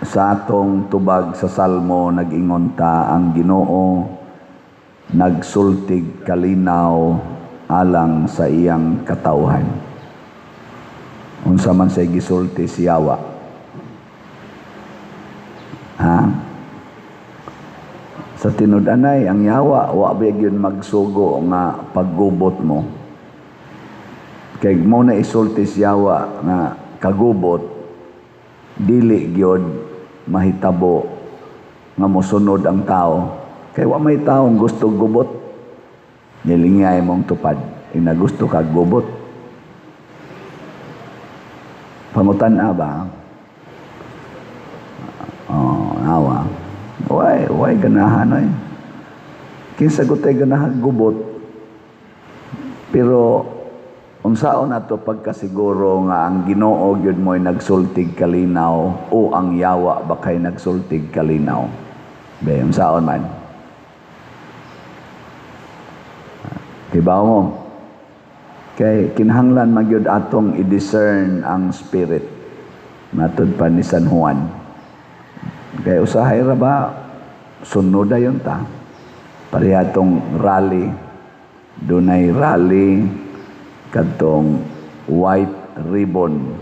Sa atong tubag sa Salmo, nag-ingon ta, ang Ginoo nagsultig kalinaw alang sa iyang katawhan. Unsa man say gisulti si Yawa? Ha? Sa tinud-anay, ang yawa, wa ba gyud magsugo nga paggubot mo. Kay mo na isulti si yawa nga kagubot, dili gyud mahitabo nga mosunod ang tao. Kay wa may taong gusto gubot. Nilingay mong tupad. Ina gusto kag gubot. Pangutan-a ba? Oh, awa. Way ganahan ay. Kinsa gutay ganahan gubot. Pero unsaon nato pagkasiguro nga ang Ginoo gyud mo'y nagsultig kalinaw o ang yawa ba kay nagsultig kalinaw? Be, unsaon man? Kibaw mo? Kay kinahanglan magyud atong i-discern ang spirit. Matud pa ni San Juan. Kay usahay ra ba sunod dayon ta. Pareha tong rally. Dunay rally kadtong white ribbon.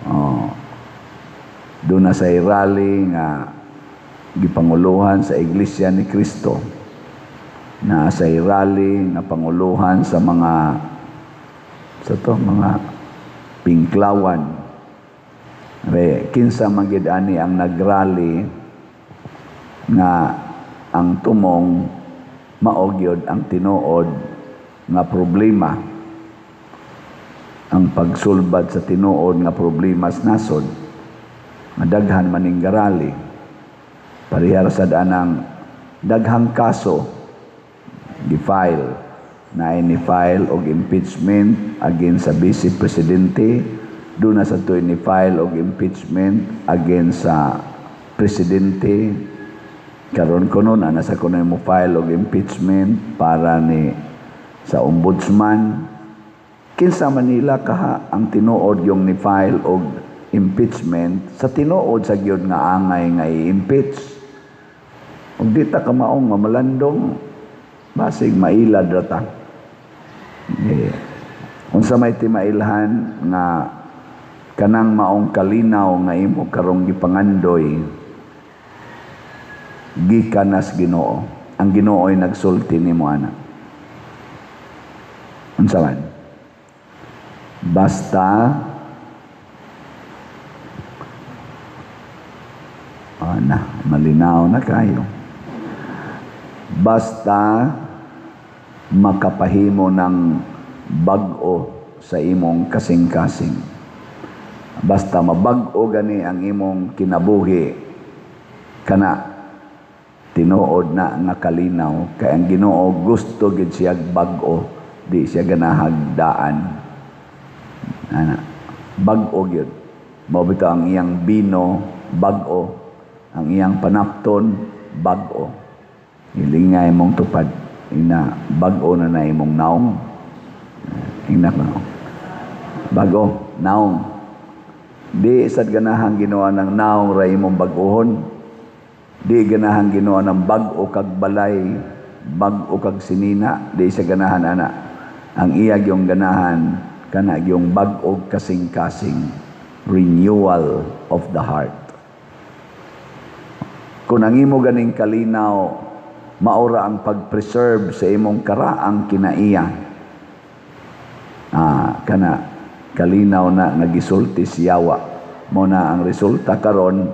Oh. Doon na say rally nga gipanguluhan sa Iglesia ni Cristo. Na say rally nga panguluhan sa mga sa to mga pinklawan. Re, kinsa man gyud ani ang nagrally nga ang tumong mao gyud ang tinuod nga problema, ang pagsulbad sa tinuod nga problema sa nasod, madaghan maning garali. Parehar sad anang daghang kaso gi-file na ni file og impeachment against sa vice presidente, doon na sa to ni file og impeachment against sa presidente. Karon kuno na nasa kuno mo file og impeachment para ni sa ombudsman. Kinsa man nila kaha ang tinuod yung ni file og impeachment sa tinuod sa gyud nga angay nga i-impeach? Ug di ta kamaong mamalandong, basig mailad ra ta. Eh, unsa may timailhan nga kanang maong kalinaw nga imo karong gipangandoy gikan nas Ginoo? Ang Ginoo ay nagsulti nimo ana. Unsa man? Basta na malinaw na kayo. Basta makapahimo ng bag-o sa imong kasing-kasing. Basta mabag-o gani ang imong kinabuhi, kana tinuod na nga kalinaw, kay ang Ginoo gusto gid siya bag-o, di siya ganahag daan. Ana, bag-o gyud. Mao bitaw ang iyang bino bag-o, ang iyang panapton bag-o. Hilingay mong tupad, ina bag-o na na imong naong. Ina ko. Bag-o, naong. Di sad ganahan Ginoo ng naong ra imong bag-ohon. Di ganahan Ginoo ng bag-o kag balay, bag-o kag sinina, di siya ganahan ana. Ang iya gyung ganahan kana gyung bag-o kasing-kasing, renewal of the heart. Kung ang imo ganing kalinaw maura ang pag-preserve sa imong karaang kinaiya, kana kalinaw na nga gisulti si Yawa. Mo na ang resulta karon,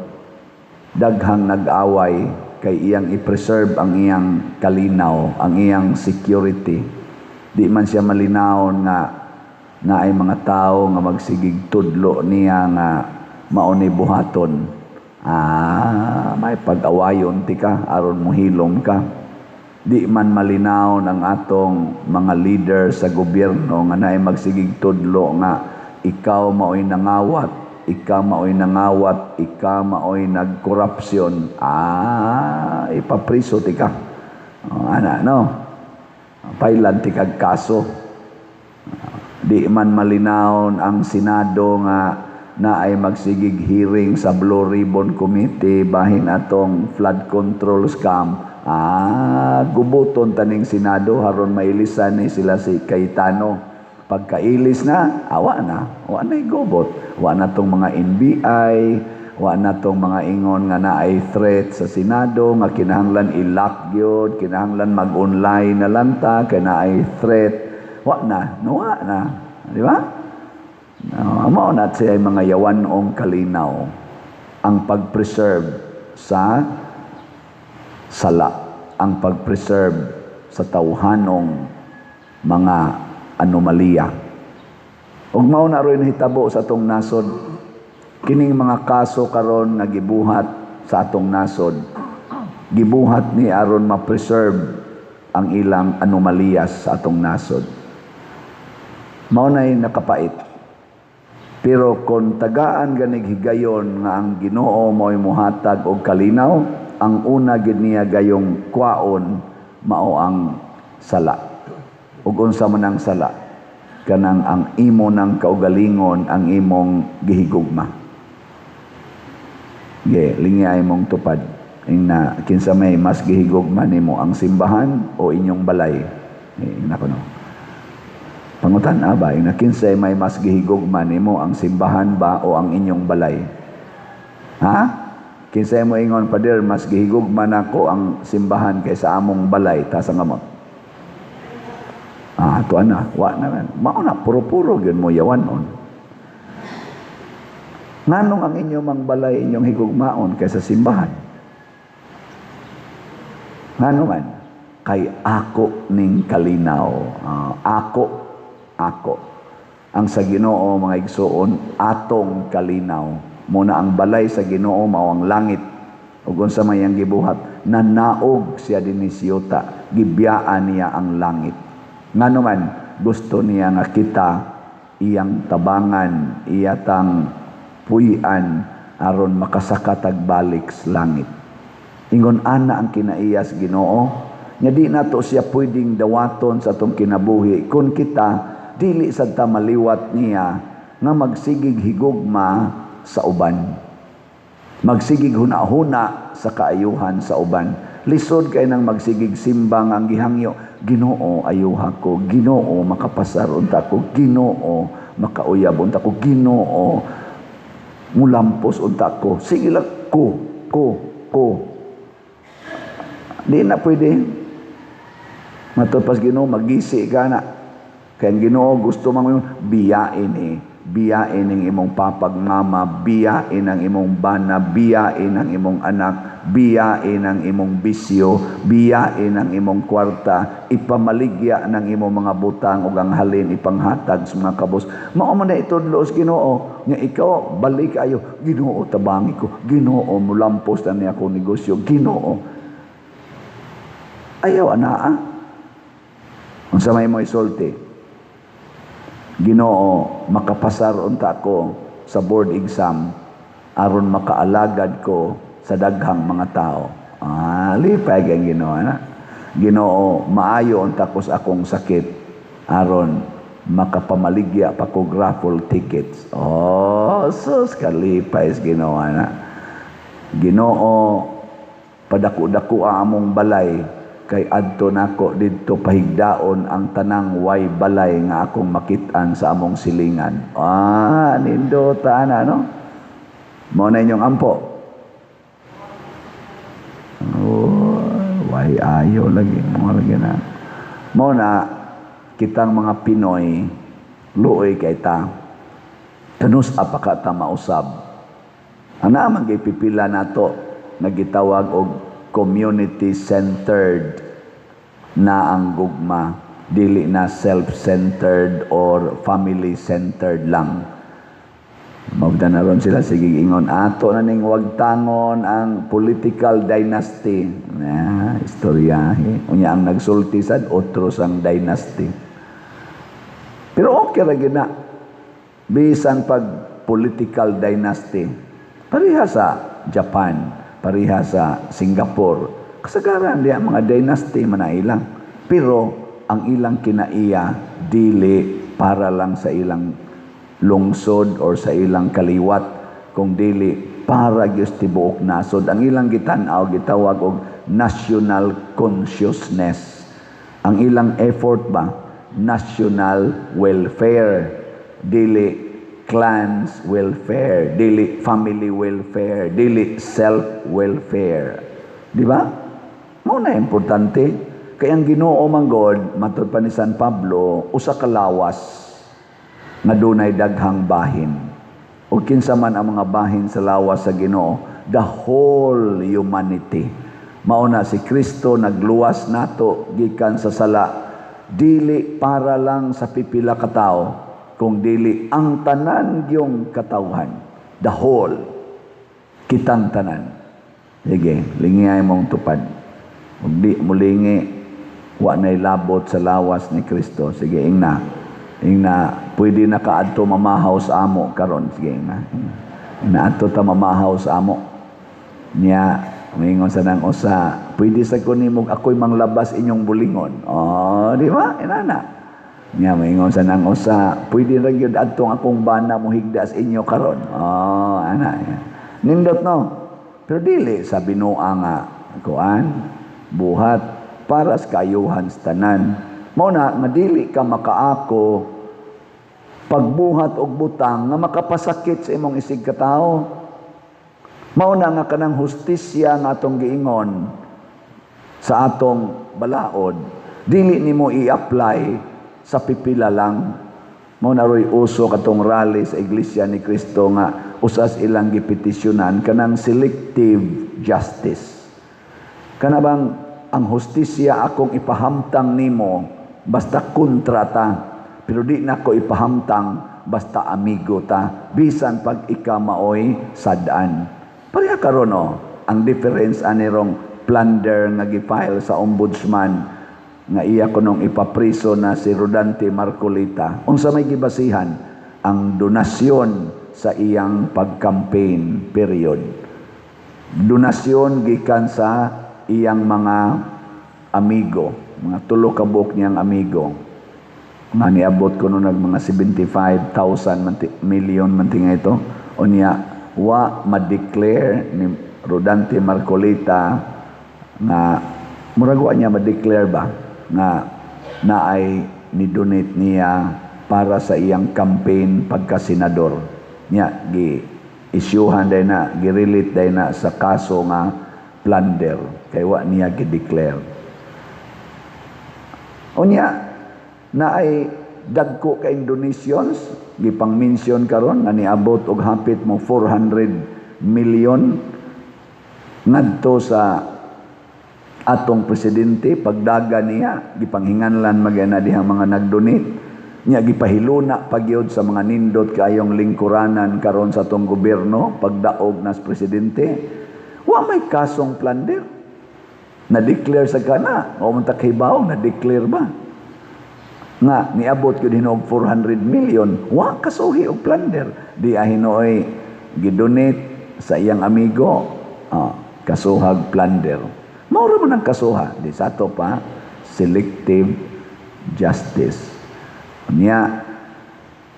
daghang nag-away kay iyang i-preserve ang iyang kalinaw, ang iyang security. Di man siya malinaw nga naay mga tao nga magsigig tudlo niya nga mao ni buhaton. May pag-awayon ti ka aron mohilom ka. Di man malinaw ng atong mga leader sa gobyerno nga naay magsigig tudlo nga ikaw maoy nangawat, ikaw maoy nangawat, ikaw maoy nagkorupsyon. Ipapriso ti ka. Oh, ana no. Pailan ti kag kaso. Di man malinaw ang Senado nga na ay magsigig hearing sa Blue Ribbon Committee bahin atong flood control scam. Gubuton taning Senado aron mailisan ni sila si Cayetano. Pagkailis na, awa na, wa na gubot. Wa na tong mga NBI, wa na tong mga ingon nga naay threat sa Senado nga kinahanglan i-lock gyud, kinahanglan mag-online na lang ta kay naay threat. Wa na, no, wa na. Di ba? No, mao na siya mga yawanong kalinaw ang pag-preserve sa sala, ang pag-preserve sa tawhanong mga anomalya. Ug mao na rin hitabo sa atong nasod. Kining mga kaso karon nga gibuhat sa atong nasod, gibuhat ni aron ma-preserve ang ilang anomaliyas sa atong nasod. Mao na'y nakapait. Pero kung tagaan ganig higayon nga ang Ginoo mo'y muhatag og kalinaw, ang una gid niya gayong kwaon mao ang sala. Ug unsa man ang sala? Kanang ang imo ng kaugalingon ang imong gihigugma. Ge, lingya imong tupad. Ingna kinsa may mas gihigugma nimo, ang simbahan o inyong balay? Eh, ingna ko no. Pangutan ba, ingna kinsay may mas gihigugma nimo, ang simbahan ba o ang inyong balay? Ha? Kinsay mo ingon, "Pader, mas gihigugma nako ang simbahan kaysa among balay"? Taas ang kamot. Ah, tuan na, wa na man. Mao na puro-puro gyud mo yawanon. Nganong ang inyong mang balay inyong higugmaon kaysa simbahan? Ngano man? Kay ako ning kalinaw. Ah, ako, ako. Ang sa Ginoo, mga igsuon, atong kalinaw. Muna ang balay sa Ginoo mao ang langit. Ug unsa may ang gibuhat, nanaog siya dinhi sa yuta, gibiyaan niya ang langit. Ngano man, gusto niya nga kita iyang tabangan, iyatang puy-an aron makasaka tag balik sa langit. Ingon ana ang kinaiyas Ginoo, nya di nato siya pwedeng dawaton sa atong kinabuhi kung kita dili sad ta maliwat niya nga magsigig higugma sa uban. Magsigig huna-huna sa kaayuhan sa uban. Lisod kay nang magsigig simbang ang gihangyo, "Ginoo, ayuha ko. Ginoo, makapasar unta ko. Ginoo, makauyab unta ko. Ginoo, mulampos unta ko." Sige lang, ko, ko, ko. Di na pwede. Matod pas Ginoo, magisi ka na. Kaya ang Ginoo gusto man mo biyain eh. Biyain ang imong papag mama, biyain ang imong bana, biyain ang imong anak, biyain ang imong bisyo, biyain ang imong kwarta, ipamaligya ng imong mga butang ug ang halin ipanghatag sa mga kabos. Mao man na itudlo sa Ginoo nga ikaw balik ayo, "Ginoo, tabangi ko. Ginoo, mulampos na niya akong negosyo. Ginoo." Ayaw anaa. Unsa may mo isulti? "Ginoo, makapasar unta ko sa board exam aron makaalagad ko sa daghang mga tao." Ah, lipay kay Ginoo na. "Ginoo, maayo unta ko sa akong sakit aron makapamaligya pa ko raffle tickets." Oh, sus, kalipay sa Ginoo na. "Ginoo, padako-dako ang among balay kay adto nako didto pahigdaon ang tanang way balay nga akong makit-an sa among silingan." Ah, nindota na, no? Mao na inyong ampo. Oh, way ayo lagi, mo lagi na. Mao na kitang mga Pinoy, luoy kay ta. Kanus pa ka ta mausab. Ang naman gipipila nato nagitawag og community-centered na ang gugma, dili na self-centered or family-centered lang. Magda na ron sila sige ingon ato na ning wagtangon ang political dynasty. Na istoryahe. Unya ang nagsulti sad otro sang dynasty. Pero okay ra gyud na. Bisan pag political dynasty, pareha sa Japan, pareha sa Singapore. Kasagaran diya mga dynasty man na ilang. Pero ang ilang kinaiya dili para lang sa ilang lungsod or sa ilang kaliwat, kung dili para gyud sa tibuok nasod. Ang ilang gitan-aw, gitawag og national consciousness. Ang ilang effort ba, national welfare, dili clans welfare, dili family welfare, dili self welfare, di ba? Mao na importante kay ang Ginoo man god, matud pa ni San Pablo, usa ka lawas nga dunay daghang bahin. Ug kinsa man ang mga bahin sa lawas sa Ginoo? The whole humanity. Mao na si Kristo nagluwas nato gikan sa sala, dili para lang sa pipila ka tawo, kung dili ang tanan gyung katawhan, the whole, kitang tanan. Sige, lingi imong tupad. Ug di mulingi, wa nay labot sa lawas ni Kristo. Sige, ingna. Ingna, pwede na ka adto mamahaw sa amo karon. Sige, ingna. Ingna, adto ta mamahaw sa amo. Niya, mingon sa nang usa, "Pwede sa ko nimo ako'y manglabas inyong bulingon." Oh, di ba? Inana. Niya, maingon sa nang usa, "Pwede ra gyud adtong akong bana mohigda sa inyo karon." Oh, ana. Nindot, no? Pero dili sa binuang nga kuan, buhat para sa kaayuhan sa tanan. Mao na nga dili ka makaako pagbuhat og butang nga makapasakit sa imong isig katawo. Mao na nga kanang hustisya nga atong giingon sa atong balaod, dili nimo i-apply sa pipila lang. Mao na ro'y uso katong rally sa Iglesia ni Cristo nga usas ilang gipetisyonan kanang selective justice. Kana bang ang hustisya akong ipahamtang nimo basta kontra ta, pero di nako ipahamtang basta amigo ta, bisan pag ika maoy sad-an. Pareha karon, no, ang difference ani rong plunder nga gi-file sa ombudsman nga iya kunong ipapriso na si Rodante Marcoleta. Unsa may gibasihan? Ang donasyon sa iyang pag-campaign period, donasyon gikan sa iyang mga amigo, mga tulo ka buok niyang amigo nga niabot kuno nag mga 75,000 manti, million man tinga ito. Unya wa ma-declare ni Rodante Marcoleta nga murag wa niya ma-declare ba nga naay ni-donate niya para sa iyang campaign pagka-senador niya. Gi isyuhan day na, gi-relate day na sa kaso nga plunder kay wa niya gi-declare. Unya naay dagko ka Indonesians gipang-mention karon nga niabot og hapit mo 400 million ngadto sa atong presidente pagdaga niya. Gipanghinganlan magyana dihang mga nagdonate niya, gipahiluna pagyod sa mga nindot kaayong lingkuranan karon sa atong gobyerno pagdaog nas presidente. Wa may kasong plunder na-declare sa kana o man kahibaw na-declare ba nga niabot gyud hinuog 400 million, wa kasuhi og plunder. Di hinuoy gidonate sa iyang amigo, kasuhag plunder. Mao ra man ang kasuha. Di sa ato pa selective justice. Niya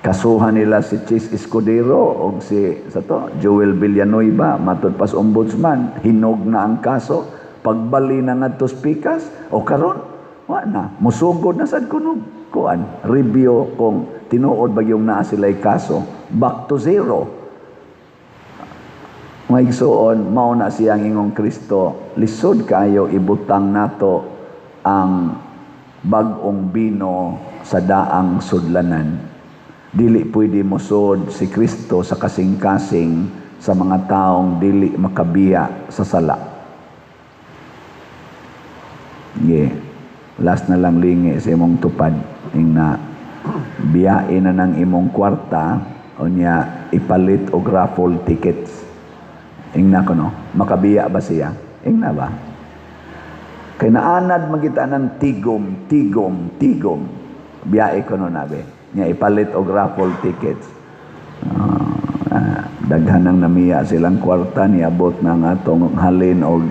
kasuhan nila si Chiz Escudero o si sa to Joel Villanueva, matud pas ombudsman, hinog na ang kaso. Pagbali na ngadto sa pikas o karon wa na musugod na sad kuno kuan review kung tinuod ba yung naa sila'y kaso. Back to zero. Mga igsuon, mao na siyang ingong Kristo, lisod kayo ibutang nato ang bag-ong bino sa daang sudlanan. Dili pwede mosod si Kristo sa kasing-kasing sa mga taong dili makabiya sa sala. Yeah. Last na lang, lingi sa imong tupad. Ingna, biyain na ng imong kwarta unya ipalit og raffle tickets. Ingna ko, no, makabiya ba siya? Ingna ba? Kay naanad magita ng tigom, tigom, tigom. Biyae ko no nabi. Nya ipalit og raffle tickets. Daghan ang namiya silang kwarta, niabot na nga atong halin og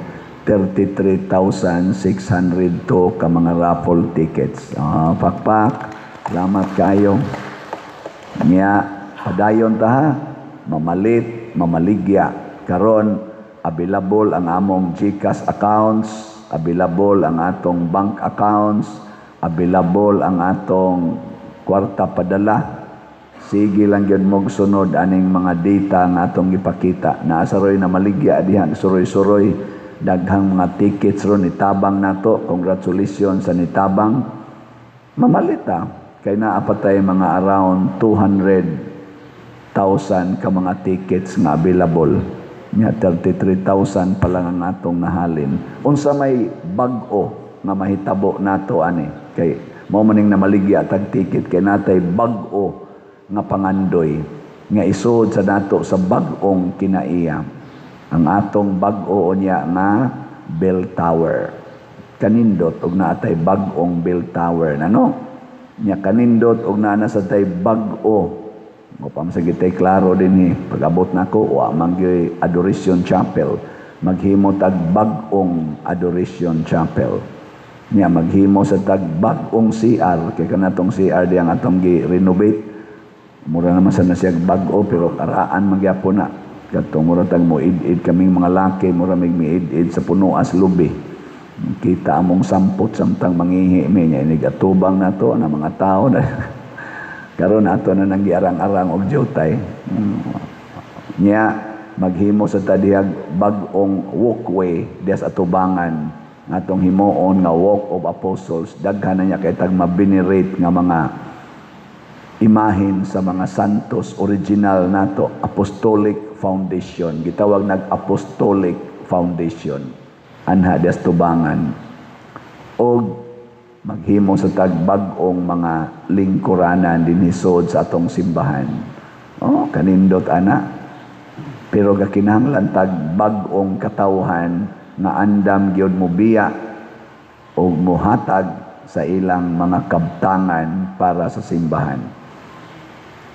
33,602 ka mga raffle tickets. Pakpak. Salamat kayo. Nya Padayon ta ha, mamalit, mamaligya. Karon available ang among GCash accounts, available ang atong bank accounts, available ang atong kwarta padala. Sige lang gyud mog sunod aning mga data nga atong gipakita. Naa sa roy na maligya diha, suroy-suroy, daghang mga tickets ron nitabang nato. Congratulations sa nitabang. Mamalit ta kay naa pa tay mga around 200,000 ka mga tickets nga available. Nya 33,000 pa lang ang atong nahalin. Unsa may bag-o nga mahitabo nato ani? Kay mao maning namaligya tag ticket kay natay bag-o nga pangandoy nga isod sa nato sa bag-ong kinaiya. Ang atong bag-o unya nga bell tower. Kanindot og naatay bag-ong bell tower na, no? Nya kanindot og naa na sa tay bag-o. O pa sa gitay klaro dinhi, pag-abot nako wa man gyoy Adoration Chapel. Maghimo tag bag-ong Adoration Chapel. Nya maghimo sa tag bag-ong CR kay kanatong CR diyang atong gi-renovate. Mura naman sa na siya bag-o, pero karaan magyapon na. Katong mura tag mo id-id kaming mga laki, mura mig miid-id sa punoas lubi. Kita among sampot samtang mangihi mi. Nya inig atubang nato na mga tao na karon ato na nang giarang-arang og jutay. Nya maghimo sa tadihag bag-ong walkway diha sa atubangan atong himuon nga Walk of Apostles. Daghan na niya kay tag ma-venerate nga mga imahen sa mga santos original nato, Apostolic Foundation. Gitawag nag Apostolic Foundation anha diha sa tubangan. Og maghimo sa tag bag-ong mga lingkuranan dinhi sod sa atong simbahan. Oh, kanindot ana. Pero gakinahanglan tag bag-ong katawhan nga andam gyud mobiya og mohatag sa ilang mga kabtangan para sa simbahan.